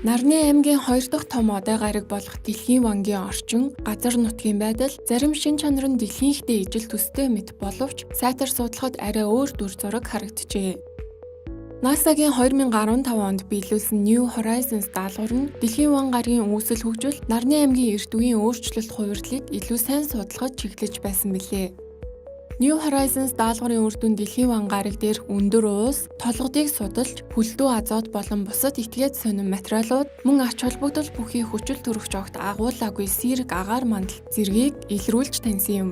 Нарны аймгийн хоёр дахь том одой гариг болох Дэлхийн вангийн орчин, газар нутгийн байдал, зарим шин чанар нь дэлхийнхтэй ижил төстэй мэт боловч сайтар судлахад арай өөр дүр зураг харагджээ. NASA-гийн 2015 онд биелүүлсэн New Horizons даалгавар нь Дэлхийн ван гаригийн үүсэл хөгжил, Нарны аймгийн эрт үеийн өөрчлөлт хувирдлыг илүү сайн судлахад чиглэж байсан билээ. New Horizons даалгаврын үр дүн Дэлхийн ван гариг дээрх өндөр уус, толгодыг судалж, хүлдүү азот болон бусад этгээд сонин материалууд мөн ач холбогдол бүхий хүчил төрөгч огт агуулаагүй сийрэг агаар мандал зэргийг илрүүлж таньсан юм.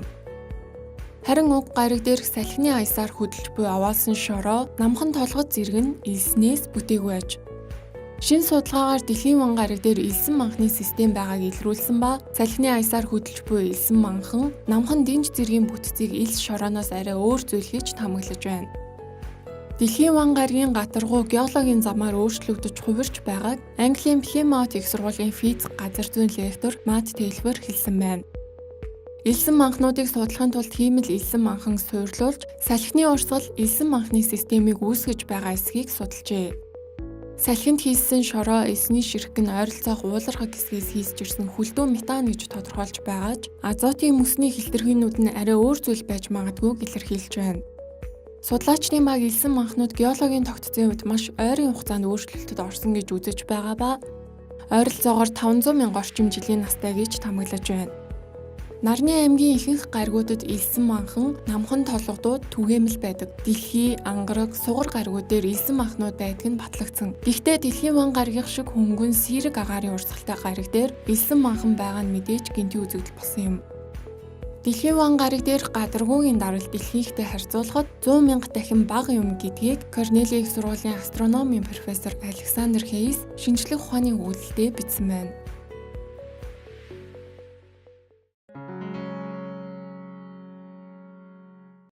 Харин уг гариг дээрх салхины аясаар хөдөлж буй овоолсон шороо, намхан толгод зэрэг нь элснээс бүтээгүй аж. Шинэ судалгаагаар Дэлхийн ван гариг дээр элсэн манхны систем байгааг илрүүлсэн ба салхины аясаар хөдөлж буй элсэн манхан, намхан дэнж зэргийн бүтцийг элс шорооноос арай өөр зүйл гэж таамаглаж байна. Дэлхийн ван гаригийн гадаргуу геологийн замаар өөрчлөгдөж хувирч байгааг Английн Плимаут их сургуулийн физик газар зүйн лектор Мат Тейлфер хэлсэн байна. Элсэн манхнуудыг судлахын тулд хиймэл элсэн манхан суйрлуулж, салхины урсгал элсэн манхны системийг үүсгэж байгаа эсэхийг судалжээ. Салхинд хийссэн шороо элсний ширхэг нь ойролцоох уулархаг хэсгээс хийсч ирсэн хүлдүү метан гэж тодорхойлж байгаа ч азотын мөсний хэлтэрхийнүүд нь арай өөр зүйл байж магадгүйг илэрхийлж байна. Судлаачдын баг элсэн манхнууд геологийн тогтцын үед маш ойрын хугацаанд өөрчлөлтөд орсон гэж үзэж байгаа ба ойролцоогоор 500 мянга орчим жилийн настай гэж таамаглаж байна. Нарны аймгийн ихэнх гаригуудад элсэн манхан, намхан толгодууд түгээмэл байдаг. Дэлхий, Ангараг, Сугар гаригууд дээр элсэн манхнууд байдаг нь батлагдсан. Гэхдээ Дэлхийн ван гаригийнх шиг хөнгөн сийрэг агаарын урсгалтай гариг дээр элсэн манхан байгаа нь мэдээж гэнэтийн үзэгдэл болсон юм. Дэлхийн ван гариг дээрх гадаргуугийн дарвал дэлхийнхтэй харьцуулахад 100 мянга дахин бага юм гэдгийг Корнелли их сургуулийн астрономийн профессор Александр Хейс шинжлэх ухааны өгүүлэлдээ бичсэн байна.